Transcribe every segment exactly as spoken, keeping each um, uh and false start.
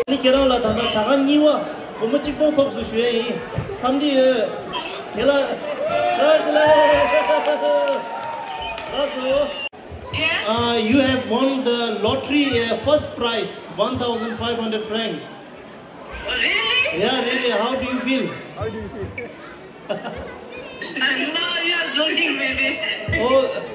ནི་ཁྱེད་རང་ལ་ད་ལྟ་བྱ་དགའ་གཉིས་པ་སྒོར་མོ་གཅིག་སྟོང་ཐོབ་སོང་ཞུ་ཡས་ཡིན། འཚམས་འདྲི་ཡོད། དེ་ལ་ལགས་སོ་ལགས་སོ། Yes. Uh, you have won the lottery, uh, first prize, one thousand five hundred francs. Really? Yeah, really. How do you feel? How do you feel? No, you are joking, baby. Oh.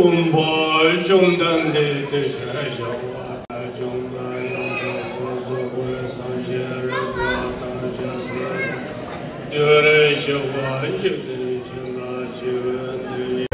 ཀུན་པོ་བཅོམ་ལྡན་འདས་དེ་བཞིན་གཤེགས་པ་དགྲ་བཅོམ་པ་ཡང་དག་པར་རྫོགས་པའི་སངས་རྒྱས་རིག་པ་དང་ཞལ་གསུམ་འདུལ་བར་གཤེགས་པ་འཇིག་རྟེན་ཞིང་ཁམས་ཀྱི་དོན་ཡོད།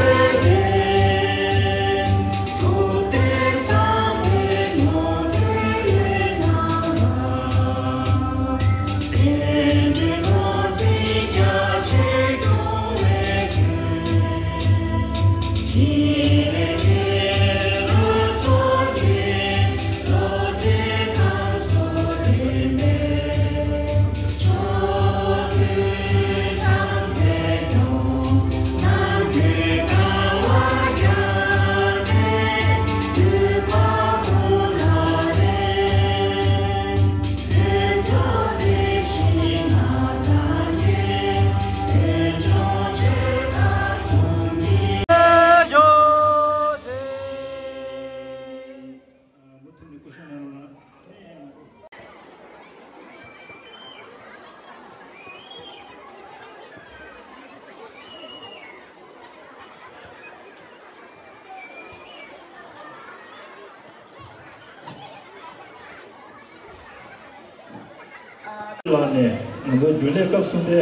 ལགས་ནས་ང་ཚོ་རྒྱུན་ལས་སྐབས་གསུམ་པའི་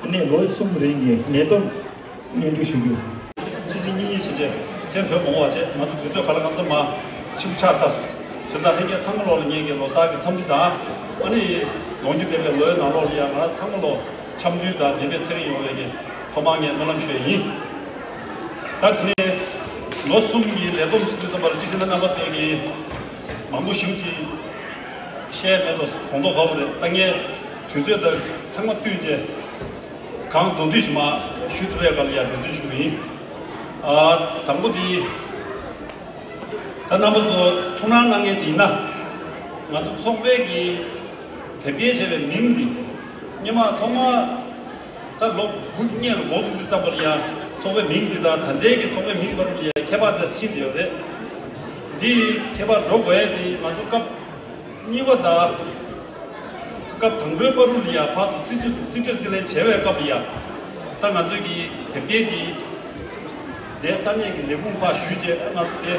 ནས་ལོ་གསུམ་རིང་གི་ལས་བསྡོམས་སྙན་སྒྲོན་ཞུ་རྒྱུ། ཕྱི་ཚེས་གཉིས་ཕྱི་ཚེས་མཚན་བོད་མ་དགོངས་པ་བྱས། ང་ཚོ་དུས་ཚོད་ག་ལ་གང་འཚམ་མ་ཕྱི་པོ་ཆགས་ཚར་སོང་། བྱས་ཙང་ལྷན་རྒྱས་ཚང་མ་ལོག་ལ་ངེད་ཀྱི་ལོ་གསར་གྱི་འཚམས་འདྲི་དང་། ཨ་ནི་ལོ་རྒྱུས་ལྡན་པའི་ལོའི་ནང་ལོགས་ལ་ཡང་ང་རང་ཚང་མ་ལོ་འཆམ་མཐུན་དང་བདེ་སྐྱིད་ཚེ་རིང་ཡོང་བའི་གི་ཐོག་མར་ངས་སྨོན་ལམ་ཞུ་ཡ་ཡིན། ད་དེ་ནས་ལོ་གསུམ་གྱི་ལས་བསྡོམས་ཟེར་དུས་ཙམ་པ་ལ་གཅིག་བྱས་ན་རྣམ་པ་ཚོས་ཀྱིས་མང་པོ་ཞེ་པོ་ཅིག་བཤད་མེད་དོ་དགོངས་དོགས་དགའ་པོ་རེད། ད་ངས་དུས་ཚོད་དང་ཚང་མ་བསྟུན་བྱས་གང་མདོར་བསྡུས་ཤིག་མར་ཞུ་ཐུབ་པའི་སྒང་ལ་ཡར་འབད་བརྩོན་ཞུ་གི་ཡིན། ཨ། དང་པོ་དེ། ད་རྣམ་པ་ཚོ་ཐུགས་སྣང་གནང་མཁན་ཅིག་ཡིན་ན། ང་ཚོ་ཚོགས་པའི་གི་དེབ་སྐྱེལ་བྱས་པའི་མིང་འདི་སྔོན་མ་ཐོག་མར་ད་ལོ་དགུ་སྔོན་ལ་འགོ་བཙུགས་དུས་ཙམ་པ་ལ་ཡང་ཚོགས་པའི་མིང་འདི་དང་ད་ལྟའི་གི་ཚོགས་པའི་མིང་བར་དུ་ཡང་ཁྱད་པར་དེ་ཕྱིན་ཡོད་རེད། འདི་ཁྱད་པར་འགྲོ་དགོས་ཡས་དེ་ང་ཚོ་སྐབས་གཉིས་པ་དང་། སྐབས་དང་པོའི་བར་དུ་ལ་ཡ་ཕར་ཚུར་རྩིས་སྤྲོད་རྩིས་སྤྲོད་རྩིས་ལེན་བྱས་པའི་སྐབས་ལ་ཡ། ད་ང་ཚོའི་གི་དེབ་སྐྱེལ་གྱི་དེ་ས་གནས་ཀྱི་ལས་ཁུངས་ཕར་ཞུས་རྗེས། ད་ང་ཚོ་དེ་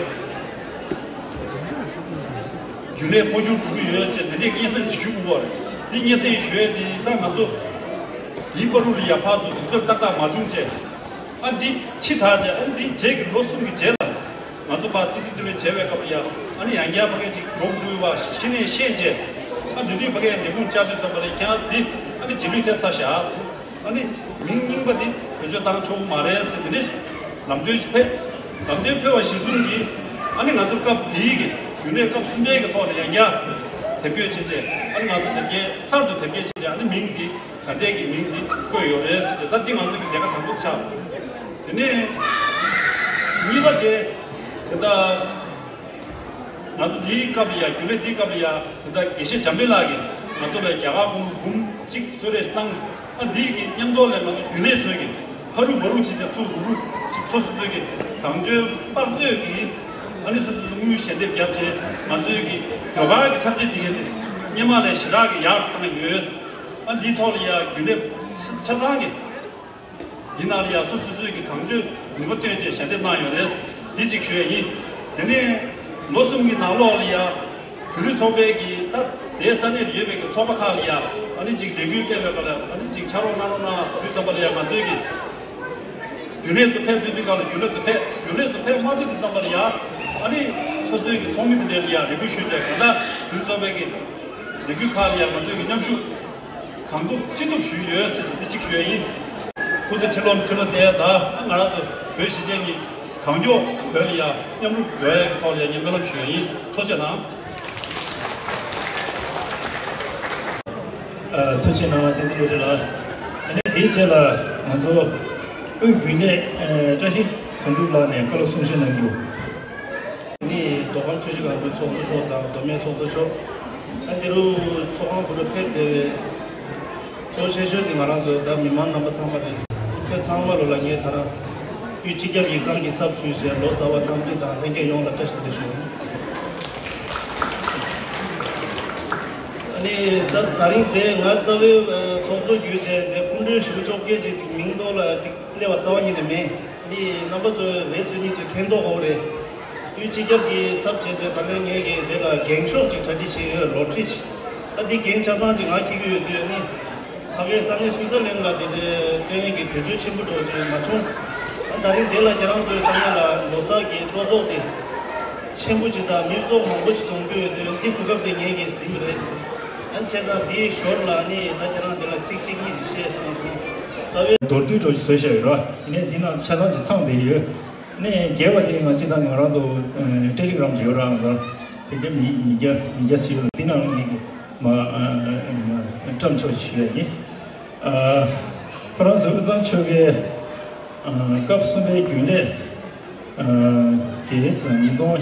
རྒྱུན་ལས་འཕོ་འགྱུར་འགྲོ་གི་ཡོད་ཟེར་དེ་འདྲའི་སྙན་སེང་ཞུ་དགོས་པ་རེད། དེ་སྙན་སེང་ཞུ་ཡས་དེ་ད་ང་ཚོ་དེའི་བར་དུ་ལ་ཡ་ཕར་ཚུར་དུས་ཚོད་ཏག་ཏག་མ་བྱུང་རྗེས། ཨ་འདི་ཕྱི་དྲགས་རྗེས། ཨ་འདི་རྗེས་ཀྱི་ལོ་གསུམ་གྱི་རྗེས་ལ། ང་ཚོ་ཕར་རྩིས་སྤྲོད་རྩིས་ལེན་བྱས་པའི་སྐབས་ལ་ཡ། ཨ་ནི་ཡང་བསྐྱར་ཕ་གི་ཅིག་འགྲོ་དགོས་པ་ཤེས་ནས་ཤེས་རྗེས། ཨ་འདི་དུས་ཕ་གིའི་ལས་ཁུངས་བཅར་དུས་ཙམ་པ་ལ་ཁྱེད་རང་འདི་ཨ་ནི་རྗེས་ལུས་ཐེབས་ཚར་བཞག། ཨ་ནི་མིང་རྙིང་པ་འདི་བེད་སྤྱོད་བཏང་ཆོག་གི་མ་རེད་ཟེར་དེ་འདྲས་ལམ་སྟོན་ཞིག་ཕེབས། ལམ་སྟོན་ཕེབས་པ་གཞིར་བཟུང་གིས། ཨ་ནི་ང་ཚོ་སྐབས་འདིའི་གི་རྒྱུན་ལས་སྐབས་གསུམ་པའི་གི་ཐོག་ནས་ཡང་བསྐྱར་དེབ་སྐྱེལ་བྱས་རྗེས། ཨ་ནི་ང་ཚོ་དེབ་སྐྱེལ་གསར་དུ་དེབ་སྐྱེལ་བྱས་རྗེས། ཨ་ནི་མིང་འདི་ད་ལྟའི་གི་མིང་འདི་བཀོད་ཡོད་རེད་ཟེར་ཏེ། ད་འདི་ང་ཚོ་གི་ལས་ཀ་དང་པོ་ཆགས། དེ་ནས་གཉིས་པ་དེ། དེ་ད་ང་ཚོ་འདིའི་སྐབས་ལ་ཡ། རྒྱུན་ལས་འདིའི་སྐབས་ལ་ཡ། དེ་ད་དགེ་བཤེས་འཇམ་དཔལ་ལགས་ཀྱིས་ང་ཚོ་ལ་རྒྱ་གར་ཀོང་བུ་འབུམ་གཅིག་གསོལ་རས་གནང་། ཨ་འདིའི་གི་མཉམ་དུ་ལ་ང་ཚོ་རྒྱུན་ལས་ཚོས་ཀྱིས་ཕ་རུ་བ་རུ་བྱས་བྱས་ཚུར་རུ་རུ་ཅིག་སོ་སོ་ཚོས་ཀྱིས་གངས་ལྗོངས་པར་མཛོད་ཀྱི། ཨ་ནི་སོ་སོ་ཚོ་དངུལ་ཞལ་འདེབས་བརྒྱབ་བྱས། ང་ཚོའི་གི་ཟློས་གར་གྱི་འཁྲབ་ཆས་འདི་གའི་སྔོན་མ་ལས་ཞེ་དྲག་གི་ཡག་བཏང་ཡོད། ཨ་འདིའི་ཐོག་ལ་ཡ་རྒྱུན་ལས་ཆ་ཚང་གི་འདི་ནང་ལ་ཡ་སོ་སོ་སོའི་གི་གང་བྱུང་ནུས་པ་བཏོན་བྱས་ཞལ་འདེབས་གནང་ཡོད་རེད། འདི་གཅིག་ཞུ་ཡ་ཡིན། དེ་ནས་ལོ་གསུམ་གྱི་ནང་ལོགས་ལ་ཡ་བོད་རིགས་ཚོགས་པའི་གི་ད་དེའི་ས་གནས་ལ་ཡོད་པའི་གི་ཚོགས་པ་ཁག་ལ་ཡ། ཨ་ནི་ཅིག་ལས་འགུལ་སྤེལ་བའི་སྐབས་ལ། ཨ་ནི་ཅིག་ཕྱག་རོགས་གནང་རོགས་གནང་ཟེར་དུས་ཙམ་པ་ལ་ཡ། ང་ཚོའི་གི་རྒྱུན་ལས་ཚོ་ཕེབས་དུས་དུས་སྒང་ལ་རྒྱུན་ལས་ཚོ་ཕེབས། རྒྱུན་ལས་ཚོ་ཕེབས་མ་ཐུབ་དུས་ཙམ་པ་ལ་ཡ། ཨ་ནི་སོ་སོའི་གི་ཚོགས་མི་དེ་འདྲ་ལ་ཡ་རེ་སྐུལ་ཞུས་བྱས། གང་ལྟར་བོད་རིགས་ཚོགས་པའི་གི་ལས་འགུལ་ཁག་ལ་ཡ་ང་ཚོའི་གི་མཉམ་ཞུགས་གང་ཐུབ་ཅི་ཐུབ་ཞུས་ཡོད་ཟེར་ཟེར་འདི་གཅིག་ཞུ་ཡ་ཡིན། སྐུ་ཚེ་ཁྲི་ལོ་ཁྲི་ལོ་བརྟན། ད་ང་རང་ཚོ་བོད་གཞིས་བྱེས་གཉིས་གང་མགྱོགས་བོད་ལ་ཡ་མཉམ་རུབ་ཡོང་ཡ་གི་ཐོག་ལ་ཡ་ངས་སྨོན་ལམ་ཞུ་ཡ་ཡིན། ཐུགས་རྗེ་གནང་། ཨ། ཐུགས་རྗེ་གནང་བསྟན་འཛིན་བློ་གྲོས་ལགས། ཨ་ནི་དེའི་རྗེས་ལ་ང་ཚོ་དབུས་རྒྱུན་ལས་ཨ་བཀྲ་ཤིས་དོན་གྲུབ་ལགས་ནས་བཀའ་སློབ་གསུང་བཤད་གནང་རྒྱུ། ནི་མདོ་ཁམས་ཆུ་བཞི་སྒང་དྲུག་ཚོགས་གཙོ་མཆོག་དང་མདོ་སྨད་ཚོགས་གཙོ་མཆོག་ཨ་འདི་རུ་ཚོགས་ཁང་གུ་རུ་ཕེབས་བསྡད་པའི་གཙོ་ཆེ་ཤོས་དེ་ང་རང་ཚོ་ད་མི་མང་རྣམ་པ་ཚང་མ་རེད། ཁྱེད་ཚང་མ་ལོ་ལ་ངས་ད་རང་དབུས་སྤྱི་ཁྱབ་ཡིག་ཚང་གི་ཚབ་ཞུས་བྱས་ལོ་གསར་པ་འཚམས་འདྲི་དང་ལྷན་རྒྱས་ཡོངས་ལ་བཀྲ་ཤིས་བདེ་ལེགས་ཞུ། ཨ་ནི་ད་ད་རིང་དེ་ང་རྩ་བའི་ཚོགས་གཙོ་བརྒྱུད་བྱས་དེ་སྐུ་མགྲོན་ཞུ་ཆོག་མཁན་ཅིག་ཅིག་མིང་ཐོག་ལ་ཅིག་སླེབས་པ་རྩ་བ་ཉིད་ནས་མེད། འདི་རྣམ་པ་ཚོས་རེ་ཚོད་གཉིས་ཚོད་མཁྱེན་རྟོགས་འོང་རེད། དུས་སྤྱི་ཁྱབ་ཀྱི་ཚབ་བྱས་བྱས་ད་ལན་ངས་ཀྱིས་དེ་ལ་འགེངས་ཤོག་ཅིག་གྲ་སྒྲིག་བྱས་ཡོད། རོ་ཁྲི་ཅིག་ད་འདི་འགེངས་ཆ་ཚང་ཅིག་ང་འཁྱེར་གྱི་ཡོད་དུས་ནི། ཕ་གིའི་ས་གནས་སུའི་ཙར་ལན་ལ་དེ་འདྲའི་སྟོན་ཡས་ཀྱི་དུས་ཚོད་ཆེན་པོ་འགྲོ་རྒྱུ་མ་བྱུང་། ད་ད་རིང་དེ་ལ་ཁྱེད་རང་ཚོའི་ས་གནས་ལ་ལོ་གསར་གྱི་སྤྲོ་ཚོགས་དེ་ཆེན་པོ་ཅིག་དང་མི་ཚོགས་མང་པོ་ཞིག་འཛོམས་ཀྱི་ཡོད་དུས་འདི་གོ་སྐབས་དེ་ངས་ཀྱིས་ཟིན་པ་རེད། ཨ་ནི་བྱས་ཙང་འདིའི་ཞོར་ལ་ནི་ད་ཁྱེད་རང་འདི་ལ་ཚིག་གཅིག་གཉིས་ཅིག་བཤད་སོང་སོང་། རྩ་བའི་མདོར་བསྡུས་འདྲ་ཞིག་བཟོས་བཞག་ཡོད་ར། ཡིན་ནའི་འདི་ནང་ཆ་ཚང་ཅིག་ཚང་བསྡད་ཡོད། ནས་རྒྱས་པ་དེ་ང་སྤྱིར་བཏང་ང་རང་ཚོ་ཨ་ཊེ་ལི་གྷི་རམ་ཞིག་ཡོད་ར། ང་ཚོ་དེ་རྒྱ་མི་ཉིས་བརྒྱ་ཉིས་བརྒྱ་ཞིག་ཡོད། འདི་ནང་ནས་མ་ཨ་ཨ་བཀྲམ་ཆོག་ཅིག་ཞུ་ཡ་ཡིན། ཨ་ཧྥ་རན་སི་དབུས་གཙང་ཆོལ་ཁའི་ཨ་སྐབས་གསུམ་པའི་རྒྱུན་ལས་ཨ་གི་ཉིས་སྟོང་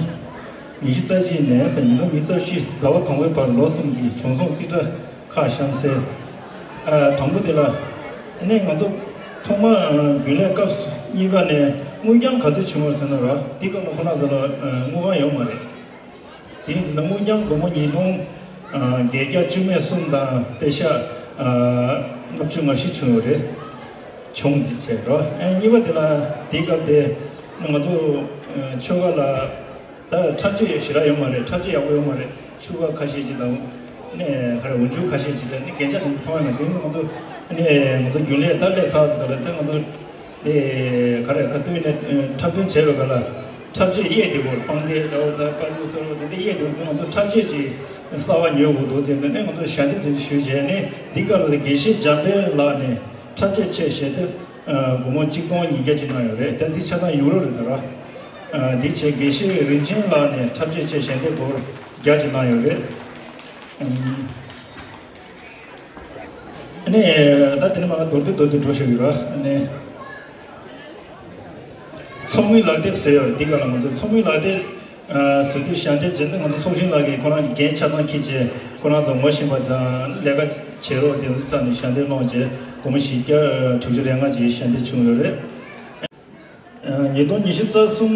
ཉི་ཤུ་རྩ་གཅིག་ནས་ཉིས་སྟོང་ཉི་ཤུ་རྩ་བཞི་ཟླ་བ་དང་པོའི་བར་ལོ་གསུམ་གྱི་བྱུང་སོང་རྩིས་ཁྲ་ཁག་གཤམ་གསལ། ཨ་དང་པོ་དེ་ལ་ནས་ང་ཚོ་ཐོག་མ་ཨ་རྒྱུན་ལས་སྐབས་གཉིས་པ་ནས་དངུལ་རྐྱང་ག་ཚོད་བྱུང་བ་ཟེར་ན་ར། འདི་སྐབས་ལ་ཁོ་ན་ཚོ་ལ་ཨ་དངུལ་ཁང་ཡོད་མ་རེད། དེ་ཡིན་དུས་དངུལ་རྐྱང་སྒོར་མོ་ཉིས་སྟོང་ཨ་བརྒྱད་བརྒྱ་བཅུ་མེད་གསུམ་དང་པེ་ཤ་ཨ་ལྔ་བཅུ་ང་བཞི་བྱུང་ཡོད་རེད། བྱུང་འདི་བྱས་འགྲོ། ཨ་གཉིས་པ་དེ་ལ་དེའི་སྐབས་དེ་ང་ཚོ་ཨ་ཆོལ་ཁ་ལ་ད་འཁྲབ་ཆས་ཞེ་དྲག་ཡོད་མ་རེད། འཁྲབ་ཆས་ཡག་པོ་ཡོད་མ་རེད། ཕྱུ་པ་ཁ་ཤས་ཅིག་དང་ནས་ག་རེ་འོག་འཇུག་ཁ་ཤས་ཅིག་བྱས་ནས་རྒྱན་ཆ་དེ་ཚོ་མཐོང་ཡ་མེད། དེ་ནི་ང་ཚོ་ནས་ང་ཚོ་རྒྱུན་ལས་ད་སླེབས་ཚར་ཟེར་ག་ལ་ད་ང་ཚོ་ཨེ་ག་རེ་ཁ་ཐུག་ནས་འཁྲབ་སྟོན་བྱས་པའི་སྐབས་ལ་འཁྲབ་ཆས་གཡས་དེ་བོར་སྤང་སྟེ་འདྲ་བོ་ད་དཀར་ཡོལ་སེར་བོ་དེ་འདྲ་གཡས་དེ་བོར་ང་ཚོ་འཁྲབ་ཆས་ཅིག་གསར་བ་ཉོས་འོ་འདུག་དེ་ནས་ང་ཚོ་ཞལ་འདེབས་དེ་འདྲ་ཞུས་བྱས་ནས་འདི་སྐབས་ལ་དགེ་བཤེས་འཇམ་དཔལ་ལགས་ནས་འཁྲབ་ཆས་ཆེད་ཞལ་འདེབས་སྒོར་མོ་གཅིག་སྟོང་ཉིས་བརྒྱ་ཅིག་གནང་ཡོད་རེད། ད་འདི་ཆ་ཚང་ཡུ་རོ་རེད་ད་ར། འདི་བྱས་དགེ་བཤེས་རིན་ཆེན་ལགས་ནས་འཁྲབ་ཆས་ཆེད་ཞལ་འདེབས་སྒོར་བརྒྱ་ཅིག་གནང་ཡོད་རེད། ཨ་ནི་ད་དེ་ནས་མར་མདོར་བསྡུས་མདོར་བསྡུས་འགྲོ་ཞུ་གི་ར། ཨ་ནི་ཚོགས་མི་ལག་དེབ་ཟེར་ཡོད་རེད། འདི་ག་ལ་ང་ཚོ་ཚོགས་མི་ལག་དེབ་ཟེར་དུས་ཞལ་འདེབས་བྱས་ཏེ་ང་ཚོ་ཚོགས་གཞོན་ལགས་ཀྱིས་ཁོ་རང་གི་འགན་ཆ་ཚང་འཁྱེར་བྱས་ཁོ་རང་ཚོ་ངོ་ཤེས་པ་དང་ལས་ཀ་བྱེད་རོགས་དེ་ཚོ་རྩ་ནས་ཞལ་འདེབས་གནང་བྱས་སྒོར་མོ་བཞི་བརྒྱ་དྲུག་ཅུ་རེ་ལྔ་ཅིག་ཞལ་འདེབས་བྱུང་ཡོད་རེད། ཉིས་སྟོང་ཉི་ཤུ་རྩ་གསུམ།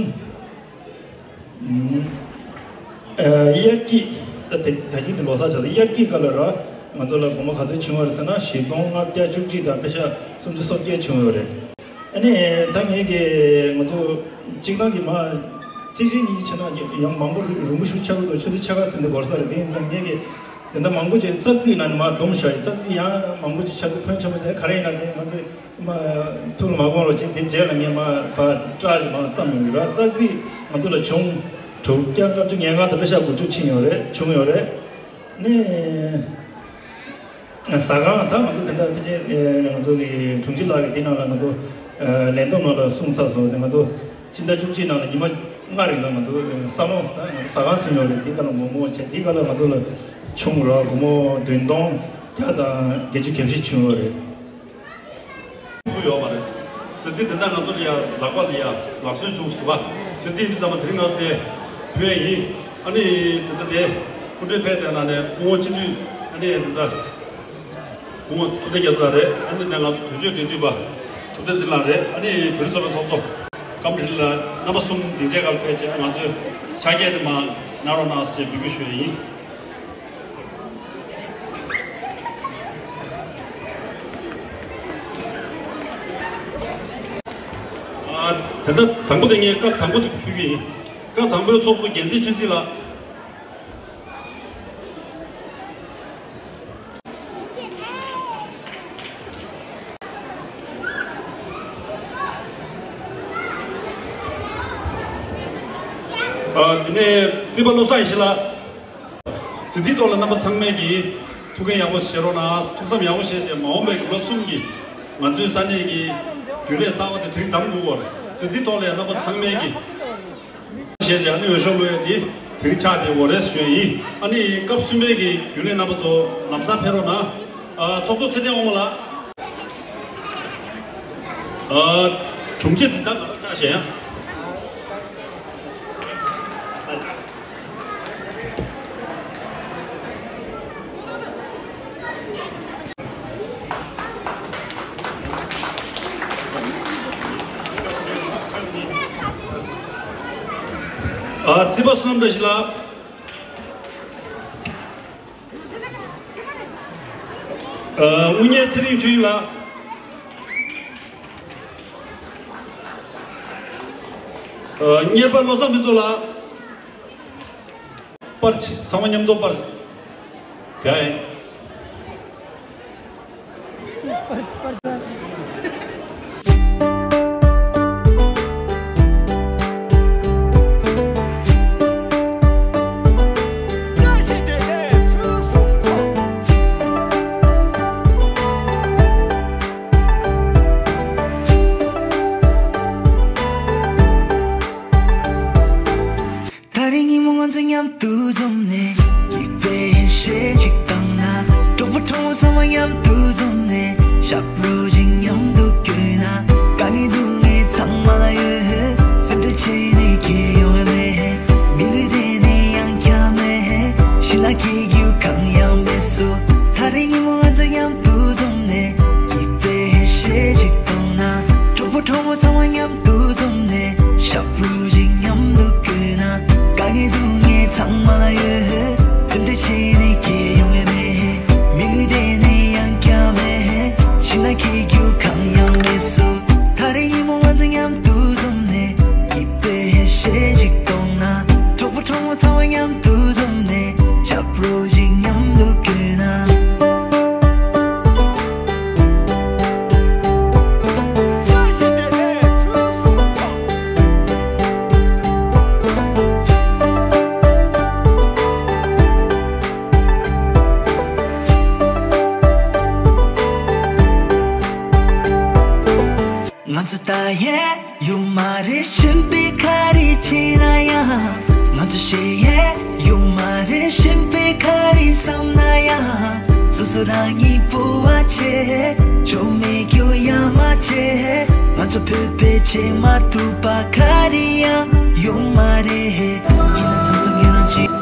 དབྱར་སྐྱིད། ད་དེ་ད་གིན་དུ་ལོ་གསར་བྱས་ཏེ་དབྱར་སྐྱིད་སྐབས་ལ་ར་ང་ཚོ་ལ་སྒོར་མོ་ག་ཚོད་བྱུང་བ་རེད་ཟེར་ན་བཞི་སྟོང་ལྔ་བརྒྱ་བཅུ་གཅིག་དང་པེ་ཤ་སུམ་ཅུ་སོ་བརྒྱད་བྱུང་ཡོད་རེད། ཨ་ནི་ད་ངས་ཀྱི་ང་ཚོ་སྤྱིར་བཏང་གི་མ་རྩིས་རིག་གཉིས་ཆ་ན་ཡང་མང་པོ་རིང་པོ་ཞིག་ཆགས་འདུག་ཆུ་ཚོད་ཕྱེད་ཀ་ཙམ་དུ་འགོར་ས་རེད། དེ་ཡིན་ཙང་ངས་ཀྱི་དེ་འདྲ་མང་པོ་ཅིག་ཙག་ཙིག་ནང་ནས་མར་བསྡོམས་བཞག་ཡིན། ཙག་ཙིག་ཡང་མང་པོ་ཅིག་ཆགས་འདུག་ཕོན་ཆེན་པོ་ཟེར་ག་རེ་ཡིན་ན་དེ་ང་ཚོས་མ་ཐུགས་ལ་མ་དགོངས་རོགས་གྱིས། དེ་རྗེས་ལ་ངས་མ་ཕར་སྐྲག་ཅིག་མ་བཏང་ཡོང་གི་ར། ཙག་ཙིག་ང་ཚོ་ལ་བྱུང་དྲུག་བརྒྱ་ལྔ་བཅུ་ང་ལྔ་དང་པེ་ཤ་དགུ་བཅུ་ཕྱིན་ཡོད་རེད། བྱུང་ཡོད་རེད། ནས། ཟ་ཁང་ད་ང་ཚོ་དེ་འདྲ་ཕལ་ཆེར་ང་ཚོ་གི་དྲུང་ཆེ་ལགས་ཀྱིས་འདི་ནང་ལ་ང་ཚོ་ལས་བསྡོམས་ནང་ལ་གསུངས་ཚར་སོང་། ང་ཚོ་སྤྱི་ཟླ་བཅུ་གཅིག་ནང་ལ་ཉི་མ་ལྔ་རིང་ལ་ང་ཚོ་བསམ་བློ་ད་ང་ཚོ་ཟ་ཁང་ཟིན་ཡོད་རེད། འདི་ག་ལ་མོག་མོག་བྱས་འདི་ག་ལ་ང་ཚོ་ལ་ཆུང་ར་སྒོར་མོ་བདུན་སྟོང་བརྒྱ་དང་བརྒྱད་ཅུ་གྱ་བཞི་བྱུང་ཡོད་རེད། ཕུལ་ཡོད་པ་རེད། ཟེར་ཏེ་དེ་ལྟར་ང་ཚོ་ལ་ཡང་ལག་པ་ལ་ཡང་ལག་སོན་བྱུང་ཟེར་བ། ཟེར་ཏེ་ཡིན་དུས་ཙམ་པ་དེ་རིང་ང་ཚོ་དེ་ཕུལ་ཡས་ཡིན། ཨ་ནི་དེ་ལྟར་དེ་སྐུ་མགྲོན་ཕེབས་དེ་ན་ནས་སྐུ་ངོ་སྤྱི་འཐུས་ཨ་ནི་དེ་ལྟར་སྐུ་ངོ་ཐུབ་བསྟན་རྒྱ་མཚོ་ལགས་རེད། ཨ་ནི་ནས་ང་ཚོ་དོན་གཅོད་འབྲེལ་མཐུད་པ་ཐུབ་བསྟན་ཚེ་རིང་ལགས་རེད། ཨ་ནི་བོད་རིགས་ཚོགས་པའི་ཚོགས་གཙོ་ཀམ་རིལ་ལགས་རྣམ་པ་གསུམ་སྡིངས་ཆའི་སྒང་ལ་ཕེབས་བྱས་ང་ཚོའི་ཕྱག་འཁྱེར་དེ་མར་གནང་རོགས་གནང་ཟེར་འབོད་སྐུལ་ཞུ་ཡས་ཡིན། ཨ། དེ་ལྟར་དང་པོ་དེ་ངས་སྐབས་དང་པོ་དེ་ཕུལ་གྱི་ཡིན། སྐབས་དང་པོའི་ཚོགས་གཙོ་རྒྱལ་མཚན་ཆོས་འཛིན་ལགས། ཨ། དེ་ནས་རྩིས་པ་བློ་བཟང་ཡེ་ཤེས་ལགས། ཟེར་དེའི་ཐོག་ལ་རྣམ་པ་ཚང་མས་ཀྱིས་ཐུགས་འགན་ཡག་པོ་བཞེས་རོགས་གནང་། ཐུགས་བསམ་ཡག་པོ་བཞེས་བྱས་མ་འོངས་པའི་ལོ་གསུམ་གྱི་ང་ཚོའི་ས་གནས་ཀྱི་རྒྱུན་ལས་གསར་པ་དེ་དེ་རིང་བདམས་དགོས་པ་རེད། ཟེར་དེའི་ཐོག་ལ་ཡང་རྣམ་པ་ཚང་མས་ཀྱིས་བཞེས་བྱས་ཨ་ནི་འོས་ཤོག་བླུགས་ཡས་དེ་དེ་རིང་ཆགས་བསྡད་ཡོད་རེད་ཞུ་ཡས་ཡིན། ཨ་ནི་སྐབས་གསུམ་པའི་གི་རྒྱུན་ལས་རྣམ་པ་ཚོ་ལམ་སང་ཕེབས་རོགས་གནང་། ཨ། ཚོགས་གཙོ་ཚེ་བརྟན་དབང་མོ་ལགས། ཨ། དྲུང་ཆེ་འདི་དག་ང་ལ་བཅར་བྱས་ཡ། ཨ། རྩིས་པ་བསོད་ནམས་བཀྲ་ཤིས་ལགས། ཨ། དངུལ་གཉེར་ཚེ་རིང་ཆོས་དབྱིངས་ལགས། ཨ། གཉེར་པ་བློ་བཟང་ཕུན་ཚོགས་ལགས། པར་ཆས་ཚང་མ་མཉམ་དུ་པར་ཆས། ག་ཡིན། ད་རེས་ཉིན་མོ་ང་ཚོ་མཉམ་དུ་འཛོམས་ནས། སྐྱིད་པའི་ཞལ་ཞིག་བཏང་ན། གྲོགས་པོ་གྲོགས་མོ་ཚང་མ་མཉམ་དུ་འཛོམས་ནས། ཞབས་བྲོ་ཞིག་མཉམ་དུ་བརྐོས་ན། དཀའ་ངལ་སྡུག་བསྔལ་ཚང་མ་ལ་ཡོད། སེམས་ཁྲལ་བྱས་ནས་ཁྱད་ཡོང་བ་མེད། མི་ལུས་བདེ་ནས་ཡང་བསྐྱར་མེད། ཤི་ན་སྐྱིད་རྒྱུ་གང་ཡང་མེད་སོ། ད་རེས་ཉིན་མོ་ང་ཚོ་མཉམ་དུ་འཛོམས་ནས། སྐྱིད་པའི་ཞལ་ཞིག་བཏང་ན། གྲོགས་པོ་གྲོགས་མོ་ཚང་མ་མཉམ་དུ་འཛོམས་ནས། ཞབས་བྲོ་ཞིག་མཉམ་དུ་བརྐོས་ན། དཀའ་ངལ་སྡུག་བསྔལ་ཚང་མ་ལ་ཡོད། སེམས་ཁྲལ་བྱས་ནས་ཁྱད་ཡོང་བ་མེད། མི་ལུས་བདེ་ནས་ཡང་བསྐྱར་མེད། ཤི་ན་སྐྱིད་རྒྱུ་གང་ཡང་མེད་སོ། ད་རེས་ཉིན་མོ་ང་ཚོ་མཉམ་དུ་འཛོམས་ནས། སྐྱིད་པའི་ཞལ་ཞིག་བཏང་ན། གྲོགས་པོ་གྲོགས་མོ་ཚང་མ་མཉམ་དུ་འཛོམས་ནས། ཞབས་བྲོ་ཞིག་མཉམ་དུ་བརྐོས་ན། ང་ཚོ་ལྟ་ཡས་ཡོད་མ་རེད། གཞན་པས་ག་རེ་བྱས་ན་ཡང་། ང་ཚོ་ཤེས་ཡས་ཡོད་མ་རེད། གཞན་པས་ག་རེ་བསམ་ན་ཡང་། སོ་སོ་རང་ཉིད་སྤོབས་པ་བྱས། ཆོ་མེད་རྒྱུ་ཡ་མ་བྱས། ང་ཚོ་བོད་པས་བྱེད་མ་ཐུབ་པ་ག་རེ་ཡང་ཡོད་མ་རེད། ཡིན་ན་མཚམས་མཚམས་ངས་རང་གཅིག་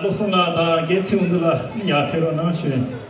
བློ་བཟང་ལགས་དང་རྒན་ཚེ་དབང་འདུས་ལགས་ཡར་ཕེབས་རོགས་གནང་ཞུ།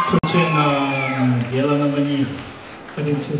ཐུགས་རྗེ་གནང་། རྒན་ལགས་རྣམ་པ་གཉིས་བཀའ་དྲིན་ཆེ།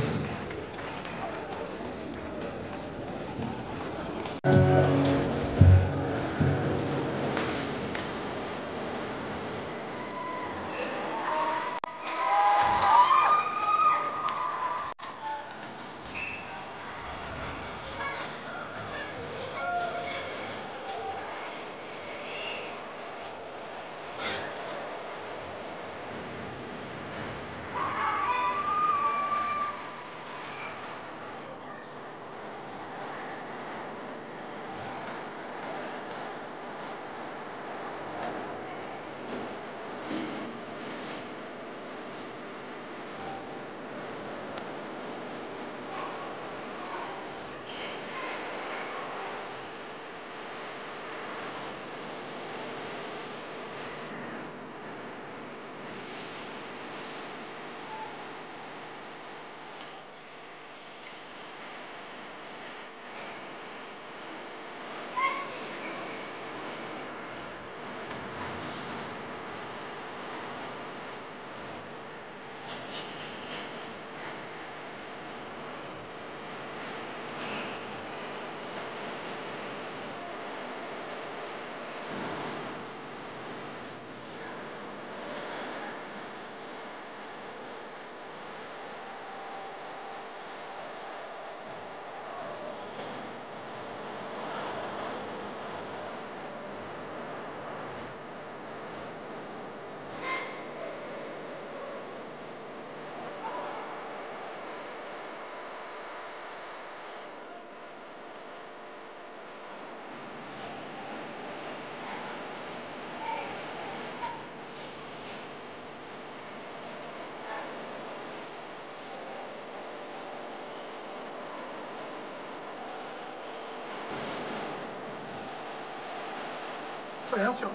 ཡག་ཤོག་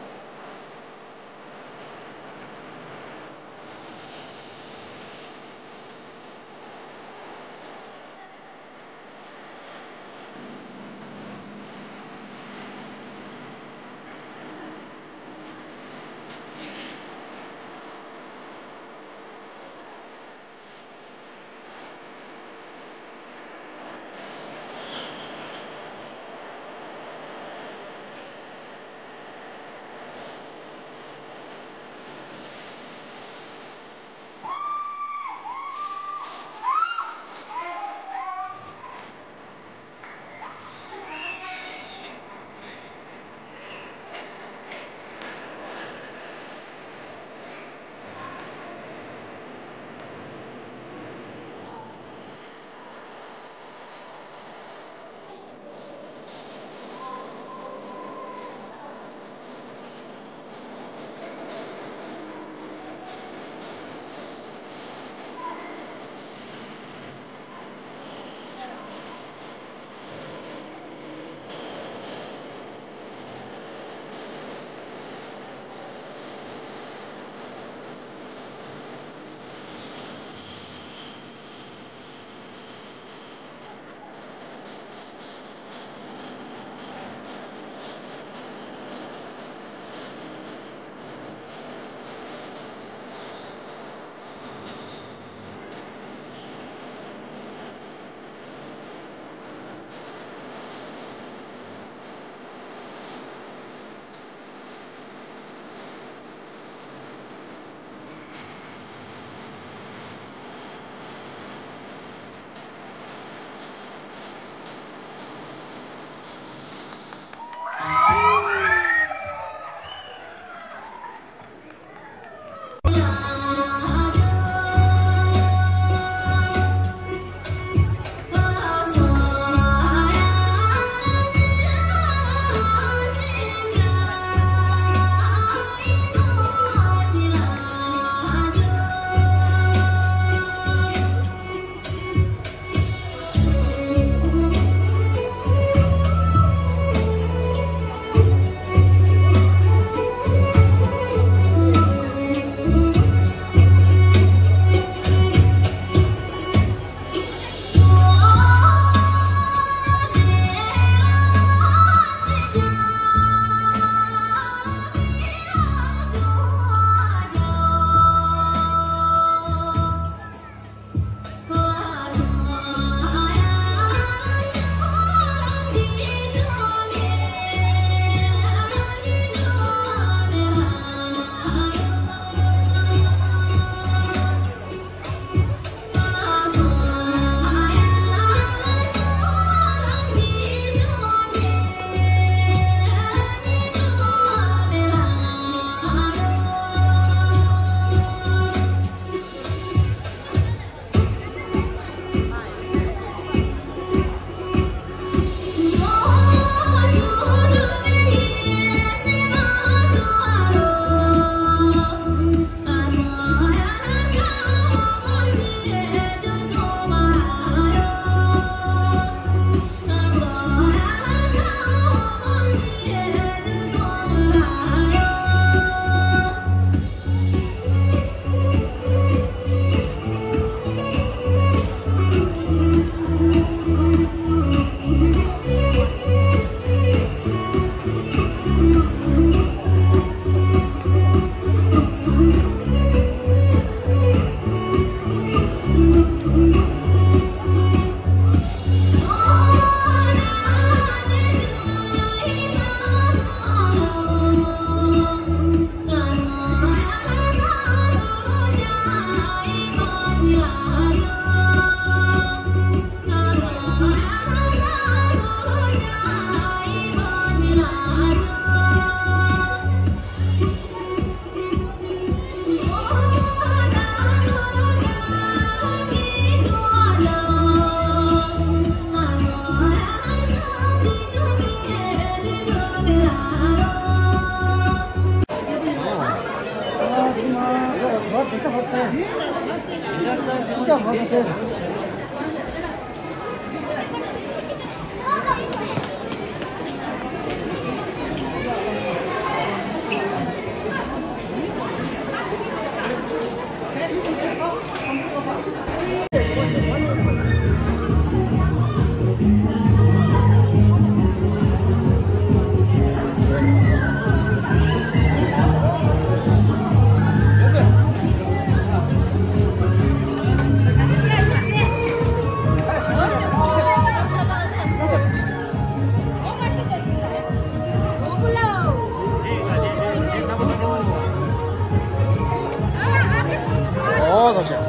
ཨོ་ཐུགས་རྗེ་ཆེ།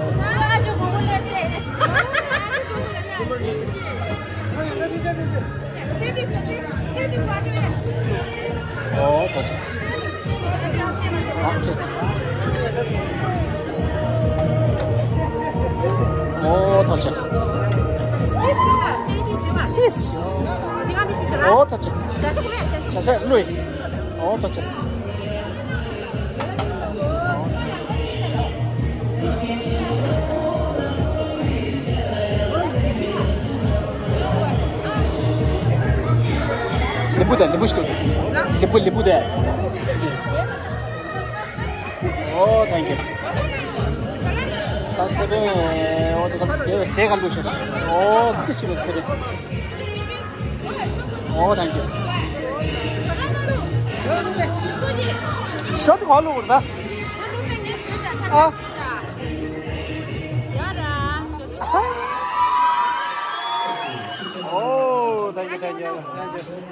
ཨོ་ཐུགས་རྗེ་ཆེ། ཨ་ཆེ། ཨོ་ཐུགས་རྗེ་ཆེ། ཨོ་ཐུགས་རྗེ་ཆེ། བྱ་བྱ་བླུགས། ཨོ་ཐུགས་རྗེ་ཆེ། ལིམ་བུ་དང་ལིམ་བུ་ཞིག་ལིམ་བུ་ལིམ་བུ་དང་། ཨོ་ཐེང་ཀིའུ། ད་སེ་བེན། ཨོ་དེ་ག་དེ་ག་ལུ་ཤ། ཨོ་དེ་ཞིག་སེ་བེན། ཨོ་ཐེང་ཀིའུ། ཤོ་དེ་ག་ལུ་བར་ད། ཨ། ཨོ་ཐེང་ཀིའུ། ཐེང་ཀིའུ། ཐེང་ཀིའུ།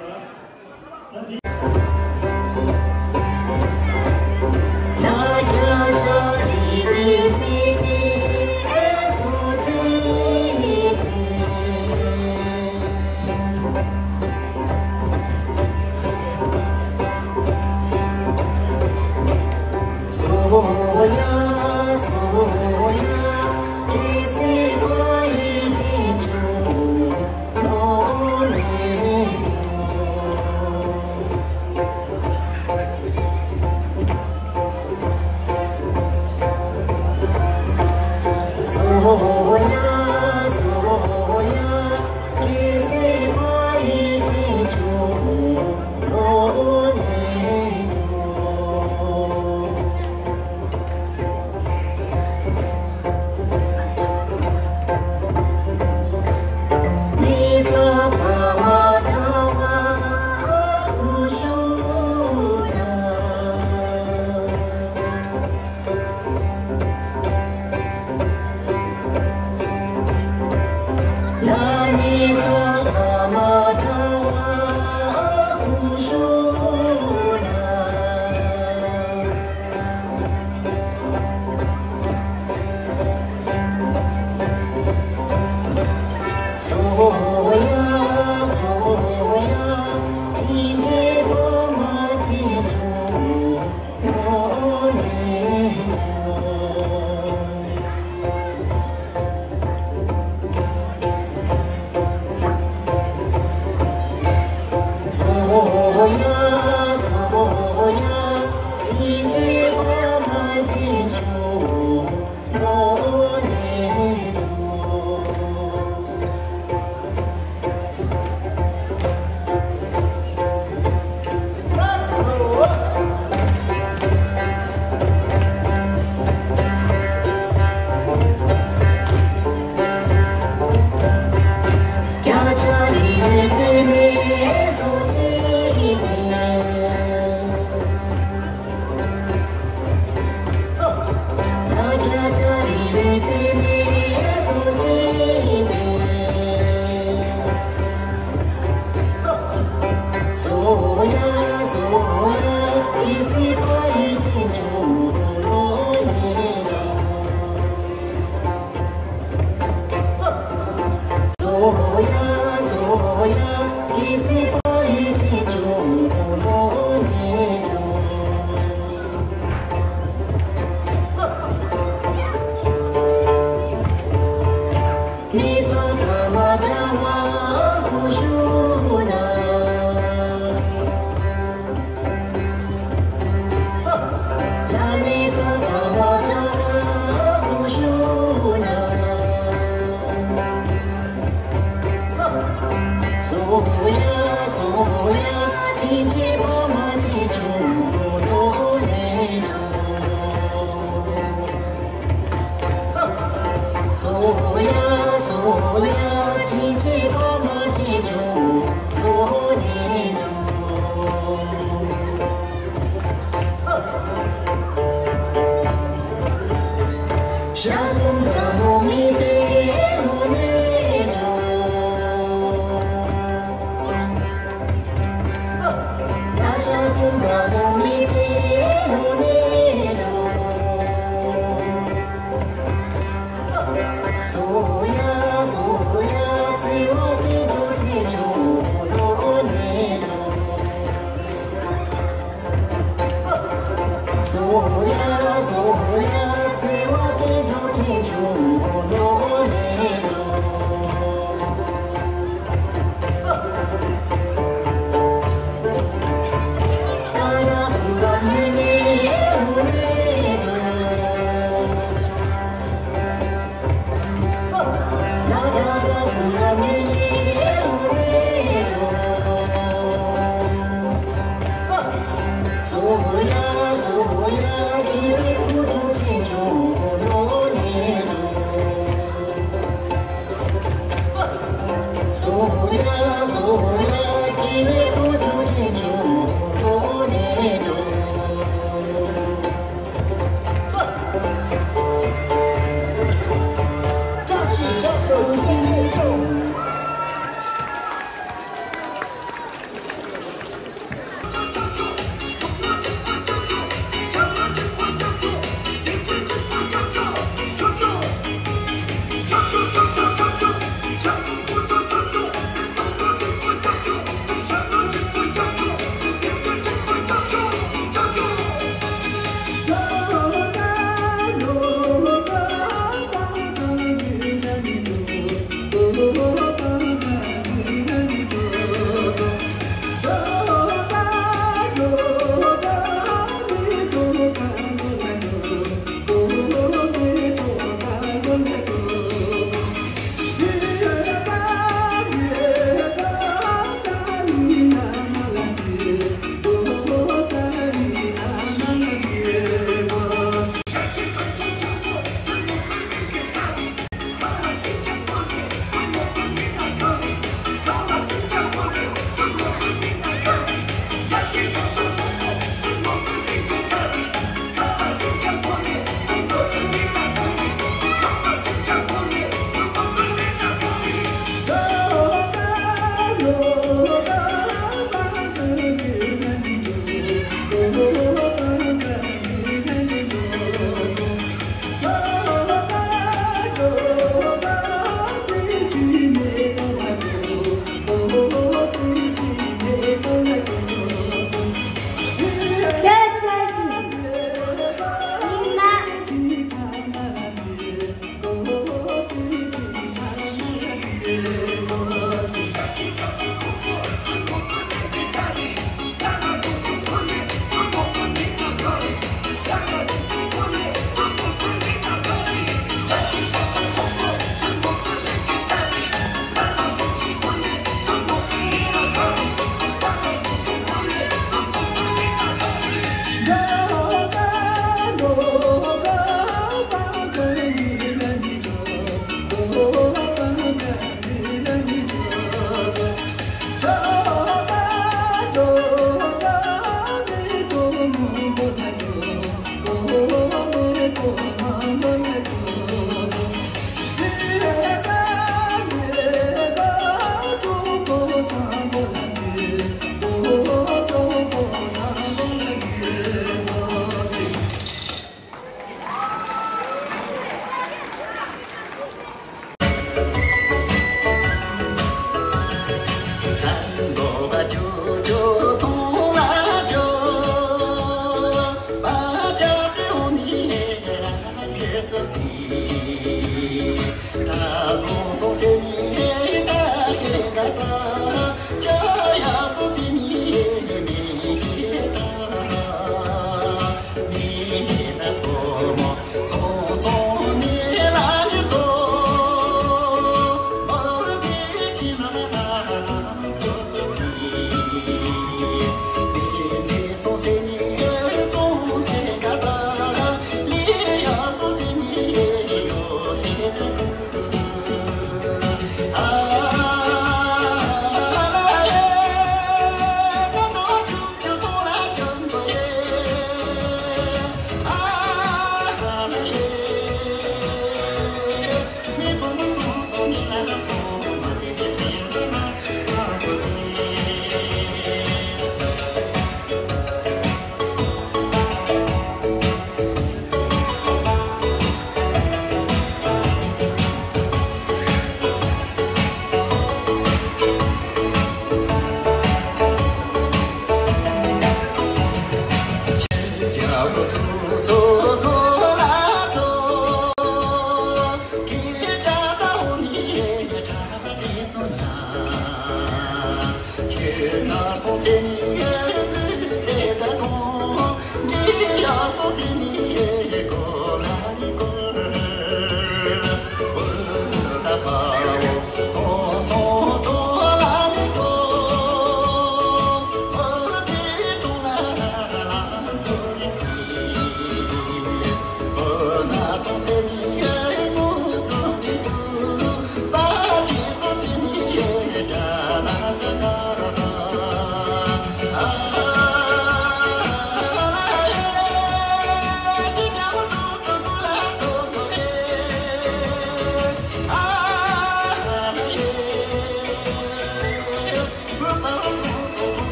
Thank you.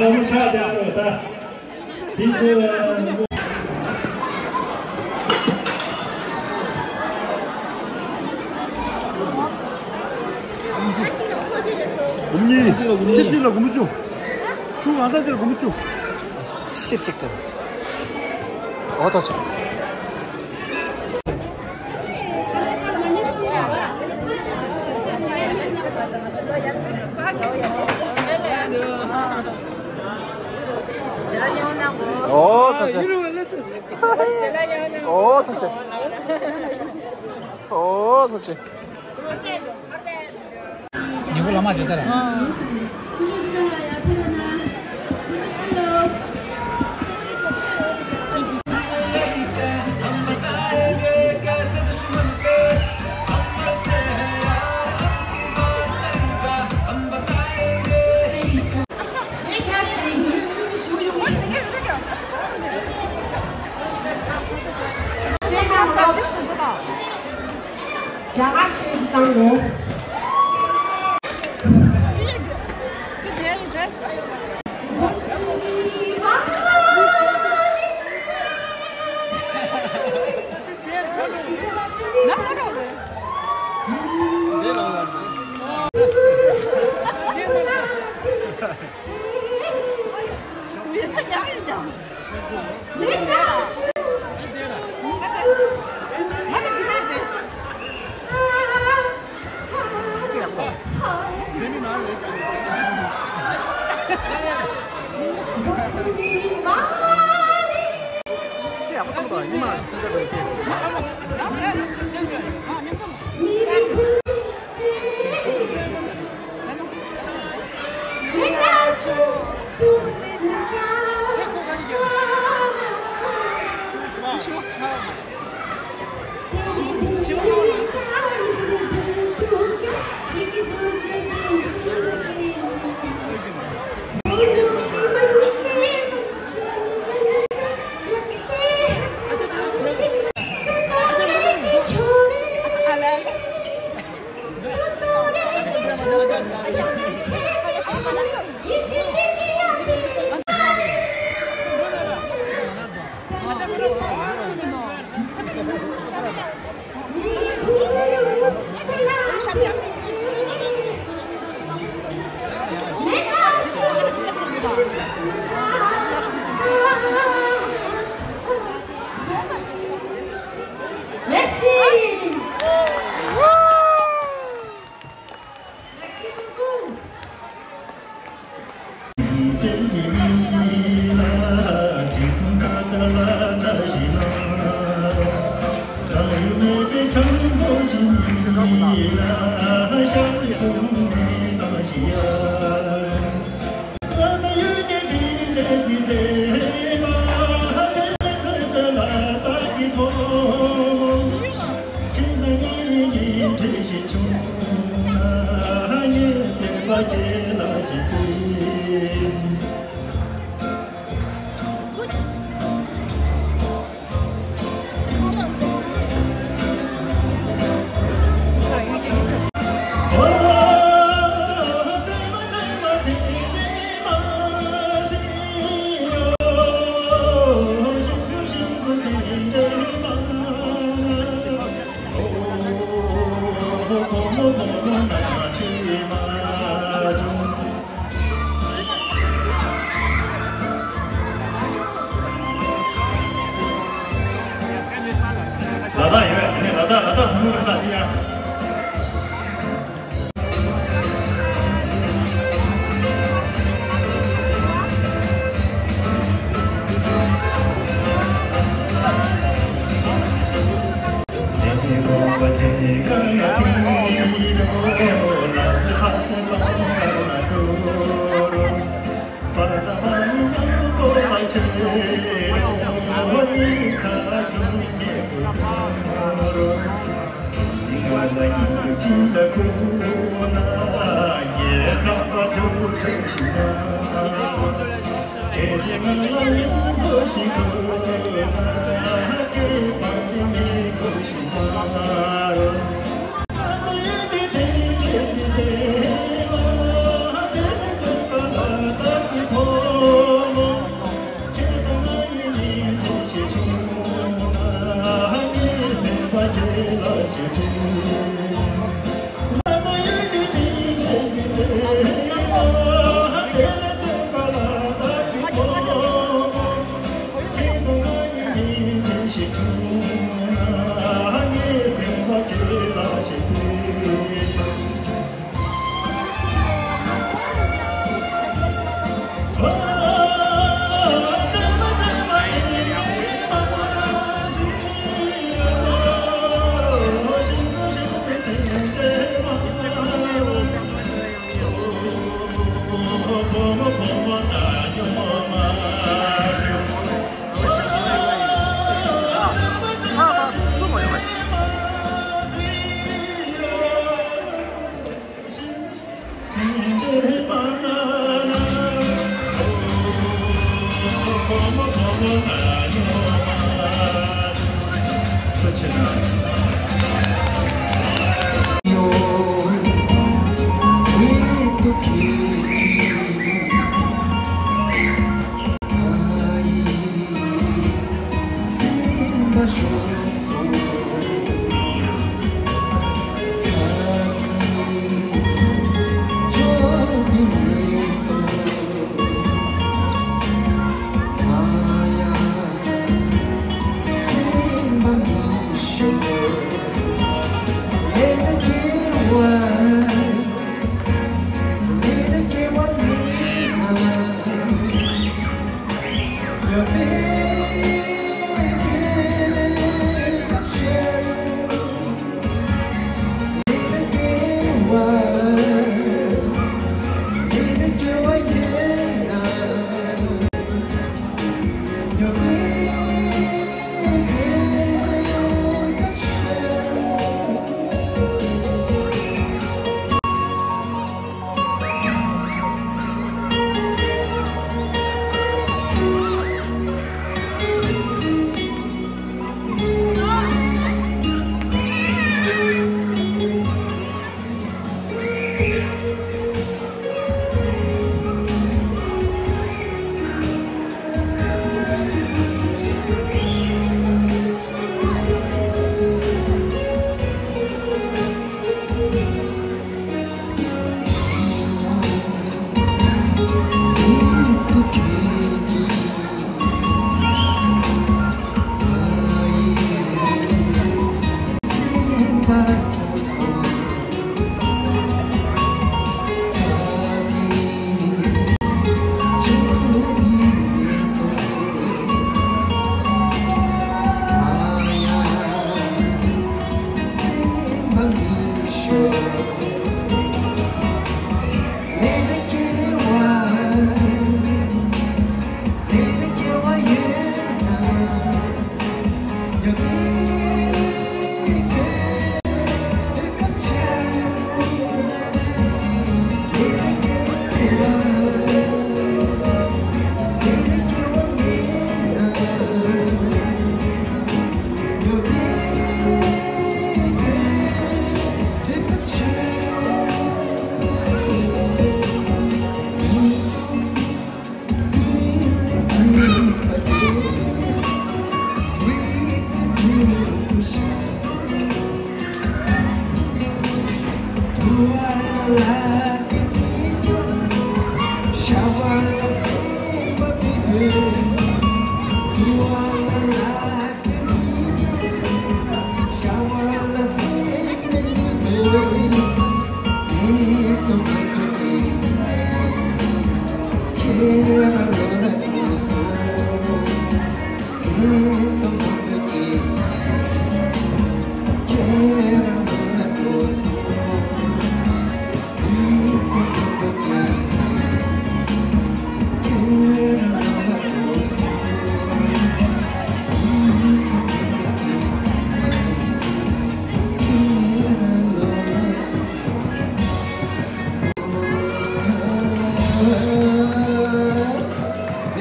ཁྲག་དེ་ལ་ད། དེ་ཚོ་ལ། སྒོར་མོ་གཉིས། ཆིབས་གཅིག་ལ་སྒོར་མོ་བཅུ། ཆུ་གང་ཚ་ཆེར་སྒོར་མོ་བཅུ། ཆིབས་གཅིག་སྤྲད། འོ་ཐོག་ཆེ། ཨོ་ཐུགས་རྗེ་ཆེ། ཨོ་ཐུགས་རྗེ་ཆེ། ཨོ་ཐུགས་རྗེ་ཆེ། ཉེ་པོ་བླ་མ་བྱོས་ས་རེད། རྒྱ་གར་ཤེས་བཞི་དང་པོ། Merci. Merci beaucoup. ལ་དྭགས་ཡོད། ཨ་ནི་ལ་དྭགས། ལ་དྭགས་ཕུ་ནུ་རེད་ད་དེ་ཡ།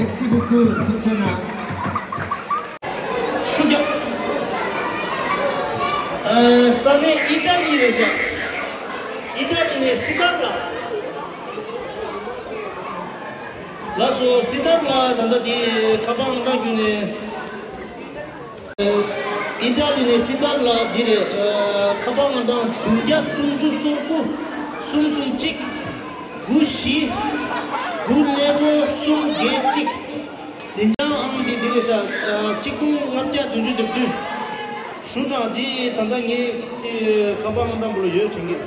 Merci beaucoup. ཐུགས་རྗེ་གནང་། ཤུགས་རྒྱབ། ཨ། ས་གནས་ཨི་ཊ་ལི་རེད་ཤག་ཨི་ཊ་ལི་ནས་སི་ཐར་ལགས། ལགས་སོ། སི་ཐར་ལགས་ད་ལྟ་འདི་ཁ་པར་ངོ་སྤྲོད་བརྒྱུད་ནས། ཨི་ཊ་ལི་ནས་སི་ཏཱ་ལ་འདི་རེད། ཨ། ཁ་པར་ཨང་གྲངས་བདུན་བརྒྱ་སུམ་ཅུ་སོ་དགུ་གསུམ་གསུམ་གཅིག་དགུ་བཞི་དགུ་ཀླད་ཀོར་གསུམ་བརྒྱད་གཅིག་འཛིན་བྱང་ཨང་འདི་འདི་རེད་ཤག་ཨ། གཅིག་སྟོང་ལྔ་བརྒྱ་བདུན་ཅུ་དོན་བདུན། ཞུ་དང་འདི་ད་ལྟ་ངའི་ཁ་པར་ཨང་གྲངས་པོ་ལ་ཡོད་དྲན་གི།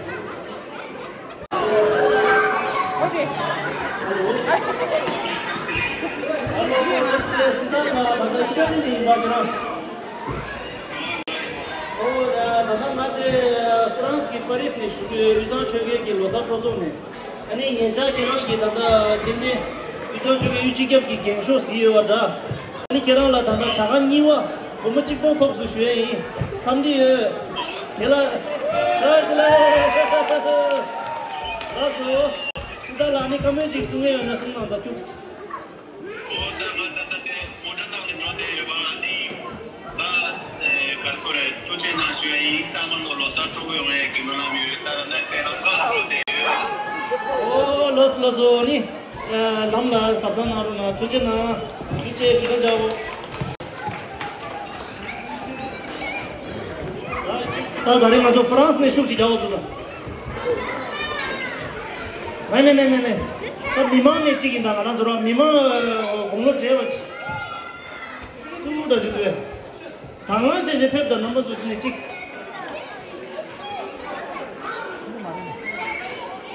ཨོ། ད་ད་ལྟ་ང་དེ་ཧྥ་རན་སི་གི་པ་རིས་ནས་ཞུ་གི་ཡོད། དབུས་གཙང་ཆོལ་ཁའི་གི་ལོ་གསར་སྤྲོ་ཚོགས་ནས། ཨ་ནི་ངེད་ཅག་ཁྱེད་རང་གི་ད་ལྟ་དེ་ནས་དབུས་གཙང་ཆོལ་ཁའི་གཡུ་སྤྱི་ཁྱབ་ཀྱི་རྒན་ཤོག་གཟིགས་ཡོད་པ་འདྲ། ཨ་ནི་ཁྱེད་རང་ལ་ད་ལྟ་བྱ་དགའ་གཉིས་པ་སྒོར་མོ་གཅིག་སྟོང་ཐོབ་སོང་ཞུ་ཡས་ཡིན། འཚམས་འདྲི་ཡོད། དེ་ལ་ཨ་དེ་ལ་ལགས་སོ། སི་ཏཱ་ལགས་ནི་བཀའ་མོལ་ཅིག་གསུང་ཡས་ཡོད་ན་གསུང་གནང་དང་། ཁྱུག་ཙམ། ཨོ། ད་ང་ད་ལྟ་དེ་མོ་ཊ་བཏང་ནས་འགྲོ་བསྡད་ཡོད་པ། ཨ་ནི་ད་ཨེ་ག་རེ་ཟེར་རེད། ཐུགས་རྗེ་གནང་ཞུ་ཡས་ཡིན། ཚང་མ་ལོ་ལོ་གསར་སྤྲོ་པོ་ཡོང་ཡས་ཀྱི་སྨོན་ལམ་ཡོད། ད་ད་ལྟ་དེ་ལམ་ཁ་འགྲོ་བསྡད་ཡོད། ཨོ། ལགས་སོ་ལགས་སོ། ཨ་ནི་ལམ་ལ་གཟབ་གཟབ་གནང་རོགས་གནང་། ཐུགས་རྗེ་གནང་། ཐུགས་རྗེ་ཆེ། ཇུ་ལེ་ཇའོ། ད་ད་རེས་ང་ཚོ་ཧྥ་རན་སི་ནས་ཤུགས་ཅིག་རྒྱག་འོ་འདུག་ད། ནེ་ནེ་ནེ་ནེ་ནེ། ད་མི་མང་ནས་གཅིག་ཡིན། ད་ང་རང་ཚོ་ར་མི་མང་དགུང་ལོ་བགྲེས་པ་ཅིག་སུ་འདྲ་ཞིག་འདུག་པས། དང་བླངས་བྱས་བྱས་ཕེབས་དང་། རྣམ་པ་ཚོ་ནས་གཅིག་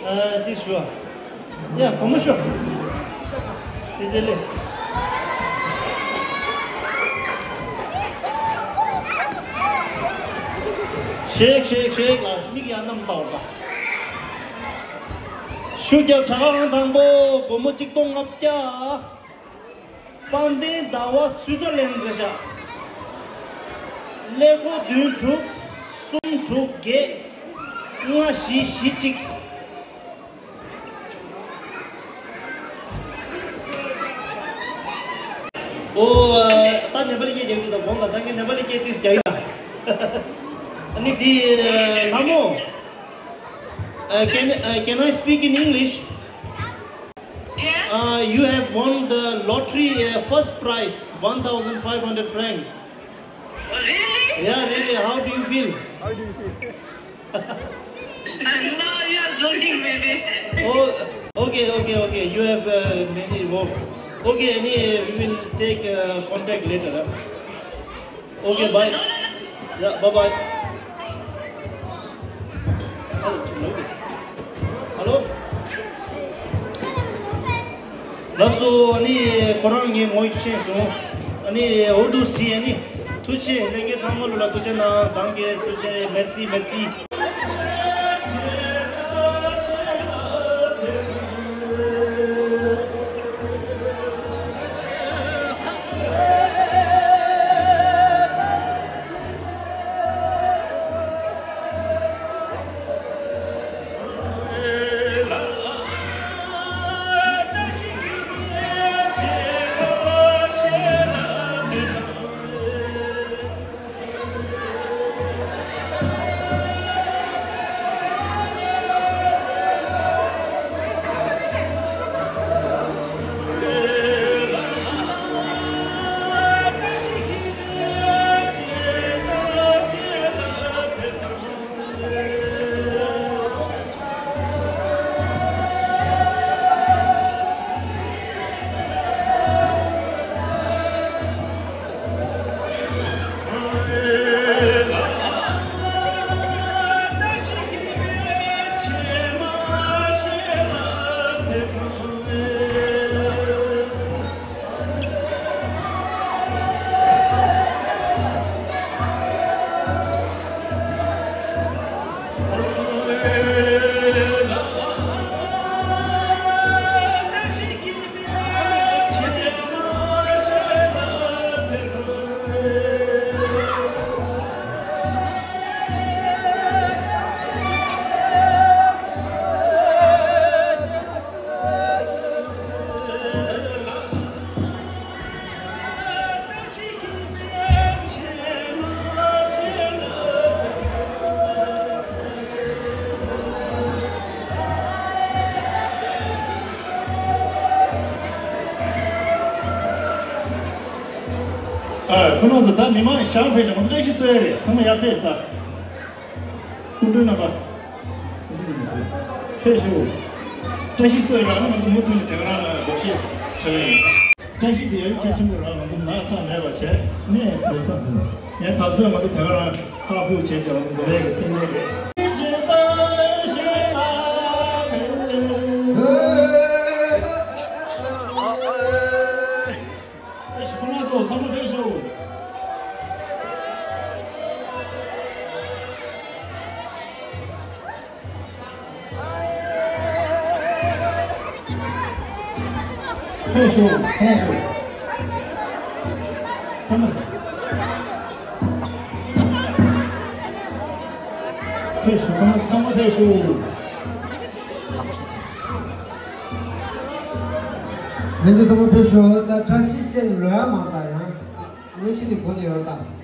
ཨ། འདི་ཞུ་བ། ཡ། བུ་མོ་ཤོག་དེ་དེ་ལས། ཤེག་ཤེག་ཤེག་ལ་མིག་ཡ་ནམ་ལྟ་བར་ད། ཤུགས་རྒྱབ། བྱ་དགའ་ཨང་དང་པོ་སྒོར་མོ་གཅིག་སྟོང་ལྔ་བརྒྱ། དཔལ་ལྡན་ཟླ་བ་སུའི་ཙར་ལན་རེད་ཤག་ཀླད་ཀོར་བདུན་དྲུག་གསུམ་དྲུག་བརྒྱད་ལྔ་བཞི་བཞི་གཅིག་ཨོ། ད་ནེ་པ་ལི་སྐད་རྒྱག་དུས་དང་། གོང་དང་ད་ངས་ནེ་པ་ལི་སྐད་ཏིས་རྒྱག་ཡིན། ཨ་ནི་འདི་ལྷ་མོ། Uh, can, uh, can I speak in English? Yes. Uh, you have won the lottery, uh, first prize, one thousand five hundred francs. Really? Yeah, really. How do you feel? How do you feel? No, you are joking, maybe. Oh, okay, okay, okay. You have, uh, many vote. Okay, any, we will take, uh, contact later. Huh? Okay, bye. Yeah, bye bye. Hello. ལགས་སོ། ཨ་ནི་ཁོ་རང་ངས་ངོ་ཤེས་སོང་། ཨ་ནི་འོ་འདུག་སེ། ཨ་ནི་ཐུགས་རྗེ་ཆེ། ལྷན་རྒྱས་ཚང་མ་ལོ་ལ་ཐུགས་རྗེ་གནང་། ཐང་གེ་ཐུགས་རྗེ་ཆེ། མེར་སི། མེར་སི། ཨ། ཁོ་རང་ཚོ་ད་མི་མང་ཞང་ཕེབས་ཤག་ང་ཚོ་བཀྲ་ཤིས་གསོལ་ཡ་རེད། ཚང་མ་ཡར་ཕེབས་ཤག་སྐུ་མགྲོན་རྣམ་པ། ཕེབས་ཤོག་བཀྲ་ཤིས་གསོལ་ཡ་རེད། ང་ཚོ་མུ་མཐུད་ནས་དེ་ག་རང་ལ་འགོག་བཤད་བྱ་ཡ་ཡིན། བཀྲ་ཤིས་དེ་ཡང་གལ་ཆེན་པོ་རང་ང་ཚོ་ན་ཚ་མེད་པ་བྱས་ནས་གྲོལ་ས་འདུག་ངས་ད་གཟོད་ང་ཚོ་དེ་ག་རང་ཧ་ཧུ་བྱས་བྱས་ང་ཚོ་འཛོམས་ཡས་ཀྱི་རྟེན་འབྲེལ་རེད། ཁོང་རྣམ་ཚོ་ཚང་མ་ཕེབས་ཤོག་ཕེབས་ཤོག་ཕེབས་ཤོག་ཚང་མ། ཕེབས་ཤོག་ཚང་མ་ཕེབས་ཤོག་ལྷན་རྒྱས་ཚང་མ་ཕེབས་ཤོག་ད་བཀྲ་ཤིས་བཅས་ལོས་ཡ་མང་ད་ཡང་། དངོས་གཞི་དེ་གོ་ནས་ཡོད་ད།